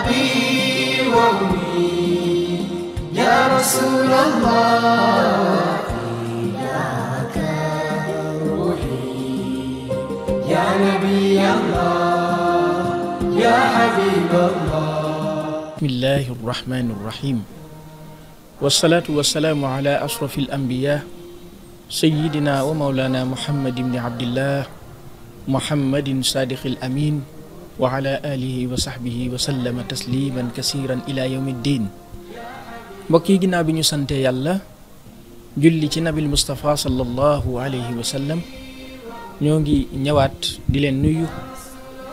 أبي وأمي يا رسول الله فداك روحي يا نبي الله يا حبيب الله. بسم الله الرحمن الرحيم والصلاة والسلام على أشرف الأنبياء سيدنا ومولانا محمد بن عبد الله محمد صادق الأمين وعلى آله وصحبه وسلم تسليما كثيرا إلى يوم الدين. mbokk yi ginnaaw bi ñu sante yàlla julli ci nabil Mustafa sallallahu alayhi wa sallam ñoo ngi ñëwaat di leen nuyu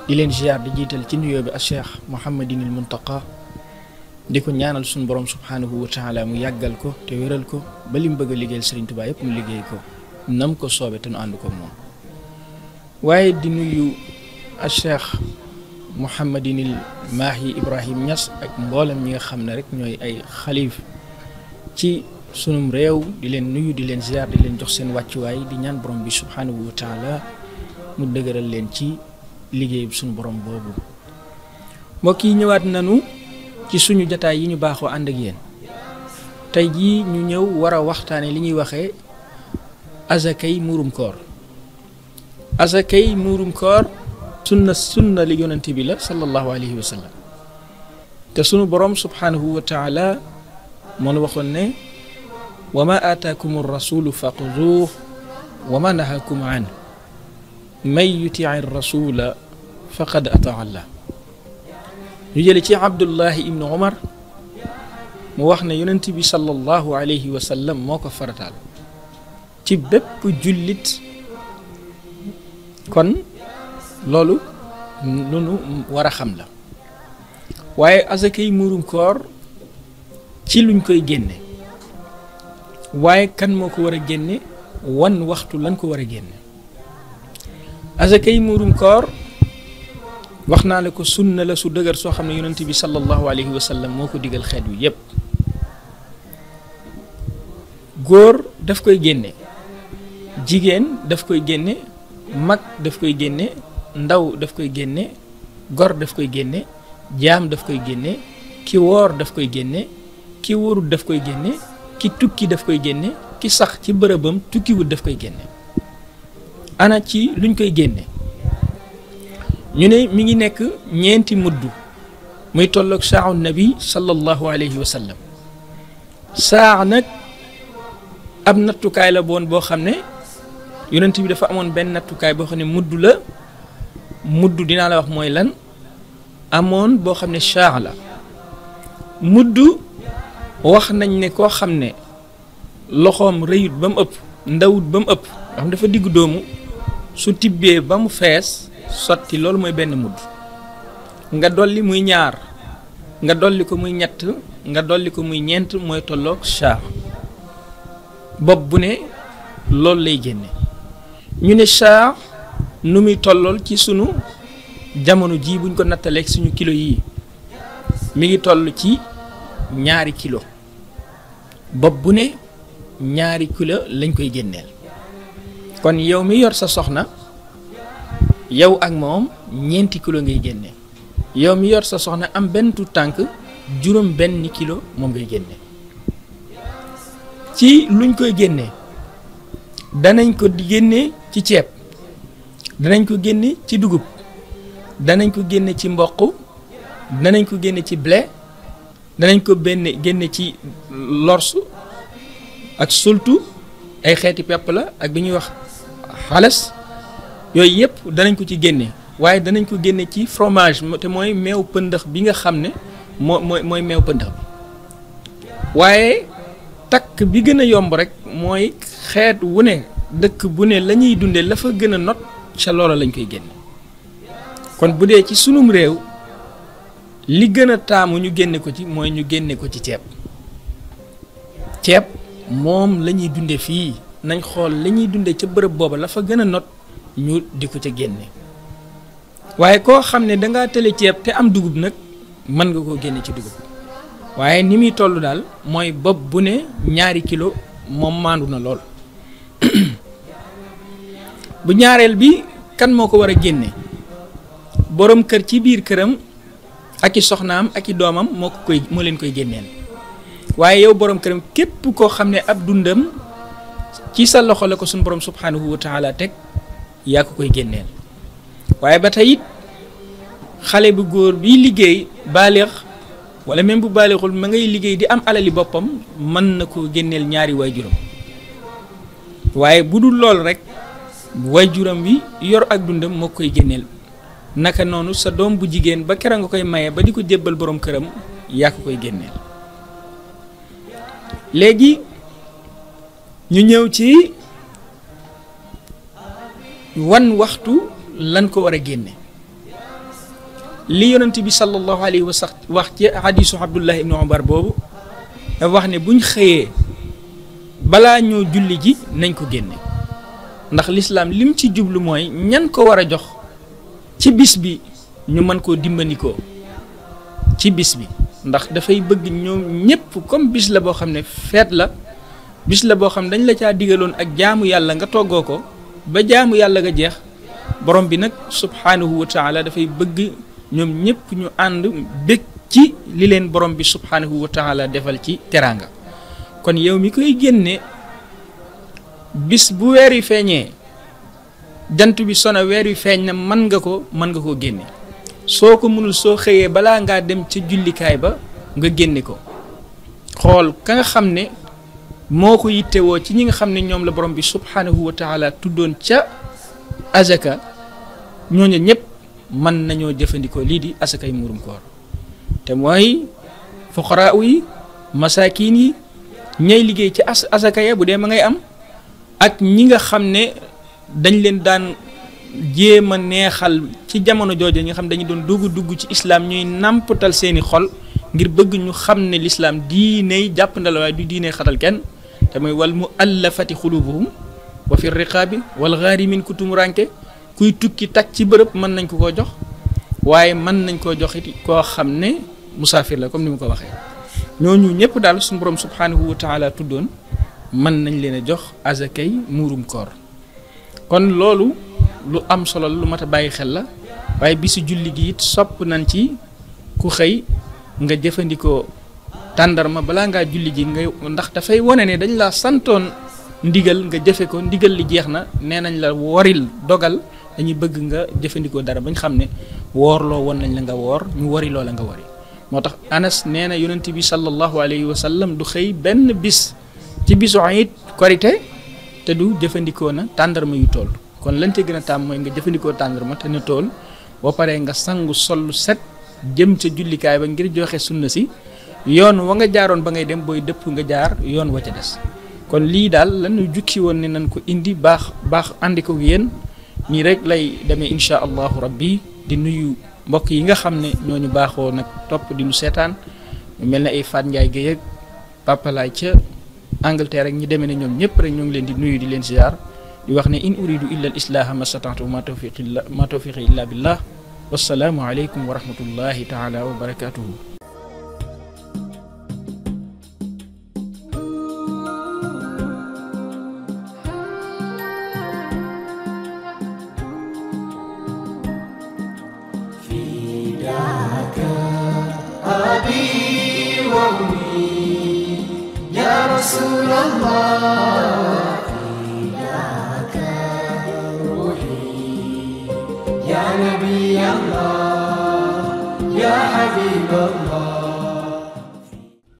di leen ziar di jiital ci nuyoo bi ak Cheikh Mouhamadinil Muntaqa di ko ñaanal suñu borom subhanahu wa taala mu yàggal ko te wéral ko ba li mu bëgg a liggéeyal Serigne Touba yëpp mu liggéey ko nam ko soobe te nu ànd ko moom. waaye di nuyu ak Cheikh Mouhamadinil Mahi Ibrahim Niass ak mboolem ñi nga xam ne rek ñooy ay xalif ci sunum réew di leen nuyu di leen ziar di leen jox seen wàccuwaay di ñaan borom bi subhanahu wa taala mu dëgëral leen ci liggéey suñu borom boobu. mbokk yi ñëwaat nanu ci suñu jataay yi ñu baaxoo ànd ak yéen tey jii ñu ñëw war a waxtaane li ñuy waxee azakay muurum koor. azakay muurum koor sunna li yonente bi la sallallahu alayhi wa sallam te sunu borom subhanahu wa taala moo nu waxoon ne wa ma aataakum rasulu faquduuh wa ma nahakum an man yutii rasula faqad ataa allah. ñu jële ci abdullahi ibnu umar mu wax ne yonent bi sallallahu alayhi wa sallam moo ko farataal ci bépp jullit. kon loolu lu nu war a xam la waaye azakay muurum koor ci luñ koy génne waaye kan moo ko war a génne wan waxtu lañ ko war a génne. azakay muurum koor wax naa la ko sunna la su dëgër soo xam ne yonent bi sallallahu alayhi wa sallam moo ko digal xeet wi yépp. góor daf koy génne, jigéen daf koy génne, mag daf koy génne, ndaw daf koy génne, gor daf koy génne, jaam daf koy génne, ki woor daf koy génne, ki wóorut daf koy génne, ki tukki daf koy génne, ki sax ci bërëbam tukkiwut daf koy génne. ana ci luñ koy génne ñu ne mi ngi nekk ñeenti mudd muy tolloog saaxu nabi sallallahu alayhi wa sallam. saax nag ab nattukaay la boon boo xam ne yonent bi dafa amoon benn nattukaay boo xam ne mudd la. mudd dinaa la wax mooy lan amoon boo xam ne saax la. mudd wax nañ ne koo xam ne loxoom rëyut ba mu ëpp ndawut ba mu ëpp nga xam dafa diggu doomu su tibbee ba mu fees sotti loolu mooy benn mudd. nga dolli muy ñaar nga dolli ko muy ñett nga dolli ko muy ñeent mooy tolloog saax. bopp bu ne loolu lay génne. ñu ne saax nu muy tollool ci sunu jamono ji buñ ko nattaleeg suñu kilo yii mi ngi toll ci 2 kilo. bopp bu ne 2 kilo lañ koy génneel. kon yow mi yor sa soxna yow ak moom 4 kilo ngay génne. yow mi yor sa soxna am benn tu tànk juróom benn kilo moom ngay génne. ci luñ koy génne danañ ko génne ci ceeb, danañ ko génne ci dugub, danañ ko génne ci mboq, danañ ko génne ci blé, danañ ko génne ci lors ak sultu ay xeeti pepp la ak bi ñuy wax xalas yooyu yëpp danañ ko ci génne. waaye danañ ko génne ci fromage te mooy meew pëndëx bi nga xam ne mooy meew pëndëx bi. waaye takk bi gën a yomb rek mooy xeet wu ne dëkk bu ne la ñuy dunde la fa gën a not ca loola lañ koy génne. kon bu dee ci sunum réew li gën a taamu ñu génne ko ci mooy ñu génne ko ci ceeb. ceeb moom la ñuy dunde fii nañ xool la ñuy dunde ca bërëb booba la fa gën a not ñu di ko ca génne. waaye koo xam ne dangaa tële ceeb te am dugub nag mën nga koo génne ci dugub. waaye ni muy toll daal mooy bopp bu ne 2 kilo moom maandu na lool. bu ñaareel bi kan moo ko war a génne borom kër ci biir këram ak i soxnaam ak i doomam moo leen koy génneel. waaye yow borom këram képp koo xam ne ab dundam ci sa loxo la ko suñu borom subhanahu wa taala teg yaa ko koy génneel. waaye ba tey it xale bu góor bi liggéey baalix wala même bu baalixul ma ngay liggéey di am alali boppam mën na ko génneel ñaari waajuram. waaye bu dul lool rek waajuram bi yor ak dundam moo koy génneel. naka noonu sa doom bu jigéen ba kera nga koy maye ba di ko jébbal borom këram yaa ko koy génneel. léegi ñu ñëw ci wan waxtu lan ko war a génne. li yonent bi sallallahu alayhi wa sallam wax ci hadisu Abdullah ibnu Umar boobu dafa wax ne buñ xëyee balaa ñoo julli ji nañ ko génne. ndax lislaam lim ci jublu mooy ñan ko war a jox ci bis bi ñu mën koo dimbandikoo ci bis bi. ndax dafay bëgg ñoom ñëpp comme bis la boo xam ne feet la bis la boo xam ne dañ la caa digaloon ak jaamu yàlla nga toggoo ko ba jaamu yàlla nga jeex borom bi nag subhanahu wa taala dafay bëgg ñoom ñëpp ñu ànd bég ci li leen borom bi subhanahu wa taala defal ci teraanga. kon yow mi koy génne bis bu weer wi feeñee jant bi sona weer wi feeñ na mën nga koo génne. soo ko mënul soo xëyee balaa ngaa dem ca jullikaay ba nga génne ko xool ka nga xam ne moo ko yittewoo ci ñi nga xam ne ñoom la borom bi subhanahu wa taala tuddoon ca azaka ñooñu ñëpp mën nañoo jëfandikoo lii di asakay muurum koor te mooy fuqaraa yi masaakiin yi ñay liggéey ci asaka ya bu dee ma ngay am ak ñi nga xam ne dañ leen daan jéem a neexal ci jamono jooju ñi nga xam dañu doon dugg ci islam ñuy nàmpatal seeni xol ngir bëgg ñu xam ne l'islam diiney jàpp ndal waaye du diiney xatal kenn te mooy wal muallafati xulubuhum wa fi riqaabi wal ghaarimin ku tumuranke kuy tukki tak ci bërëb mën nañ ko koo jox waaye mën nañ koo jox it koo xam ne musaafir la comme ni mu ko waxee. ñooñu ñëpp daal suñu borom subhanahu wa taala tuddoon mën nañ leen a jox azakay muurum koor. kon loolu lu am solo lu mat a bàyyi xel la waaye bisu julli gi it sopp nañ ci ku xëy nga jëfandikoo tàndarma balaa ngaa julli ji nga ndax dafay wone ne dañ la santoon ndigal nga jëfe ko ndigal li jeex na nee nañ la woril dogal dañuy bëgg nga jëfandikoo dara bañ xam ne woorloo woon nañ la nga woor ñu wari loo la nga wari. moo tax Anas nee na yonent bi sallallahu alayhi wa sallam du xëy benn bis ci bisu Iid Korite te du jëfandikoo na tàndarma yu toll. kon lañ ca gën a tàmm mooy nga jëfandikoo tàndarma te ne tool boo paree nga sangu sollu set jëm ca jullikaay ba ngir joxe sunna si yoon wa nga jaaroon ba ngay dem booy dëpp nga jaar yoon wa ca des. kon lii daal lañu jukki woon ne nañ ko indi baax àndi ko yéen nii rek lay demee incha allahu rabbi di nuyu mbokk yi nga xam ne ñooñu baaxoo nag topp di nu seetaan mel na ay Faat Njaay Géey ak papalaay ca Angleterre rek ñi demee ne ñoom ñëpp rek ñoo ngi leen di nuyu di leen ziar di wax ne in uridu illa al islaha ma stata'tu ma tawfiqi illa billah wassalaamu aleykum wa rahmatullahi taala wa barakatuhu. أبي وأمي يا رسول الله فداك روحي يا نبي الله يا حبيب الله